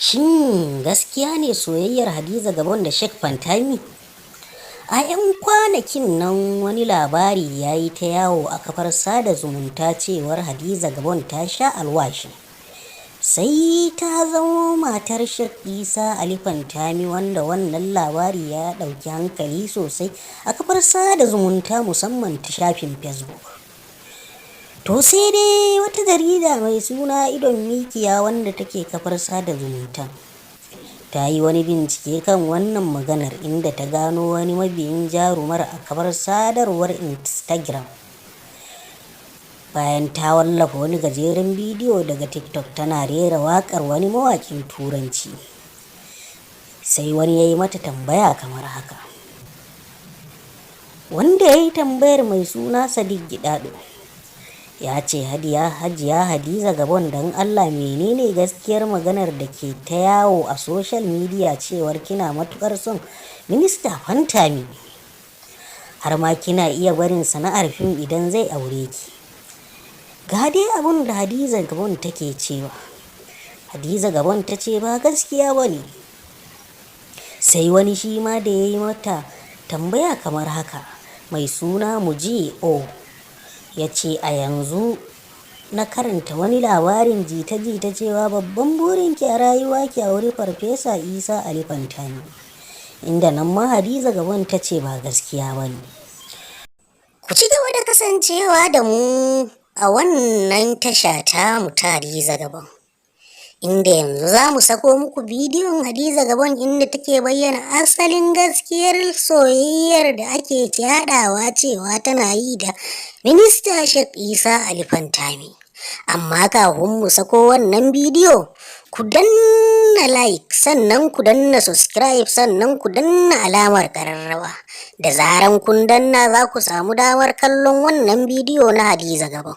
Shin gaskiya ne soyayyar Hadiza Gabon da Sheikh Pantami? A 'yan kwanakin nan wani labari ya yi ta yawo a kafar sada zumunta cewar Hadiza Gabon ta sha alwashin sai ta zamo matar Sheikh Isa Ali Pantami, wanda wannan labari ya ɗauki hankali sosai a kafar sada zumunta, musamman ta shafin Facebook. To sai dai wata jarida mai suna Idon Mikiya, wanda take kafar sada zumunta, ta yi wani bincike kan wannan maganar, inda ta gano wani mabiyin jarumar a kafar sadarwar Instagram. Bayan ta wallafa wani gajeren bidiyo daga TikTok tana rera waƙar wani mawaƙin Turanci, sai wani ya yi mata tambaya kamar haka. Wanda ya yi tambayar mai suna Sadiq Gidado ya ce, "Hajiya Hadiza Gabon, don Allah menene gaskiyar maganar da ke ta yawo a social media cewar kina matukar son Minista Pantami, har ma kina iya barin sana'ar fim idan zai aure ki?" Ga dai abun da Hadiza Gabon take cewa. Hadiza Gabon ta ce ba gaskiya ba ne. Sai wani shi ma da ya yi mata tambaya kamar haka, mai suna Muji O, ya ce, "A yanzu na karanta wani labarin jita-jita cewa babban burinki a rayuwa ki auri Farfesa Isa Ali Pantami," inda nan ma Hadiza Gabon ta ce ba gaskiya ba ne. Ku ci gaba da kasancewa da mu a wannan tasha tamu ta Hadiza Gabon, inda yanzu za mu sako muku bidiyon Hadiza Gabon inda take bayyana asalin gaskiyar soyayyar da ake yaɗawa cewa tana yi da Minista Sheikh Isa Ali Pantami. Amma kafin mu sako wannan bidiyo, ku danna like, sannan ku danna subscribe, sannan ku danna alamar ƙararrawa. Da zaran kun danna, za ku samu damar kallon wannan bidiyo na Hadiza Gabon.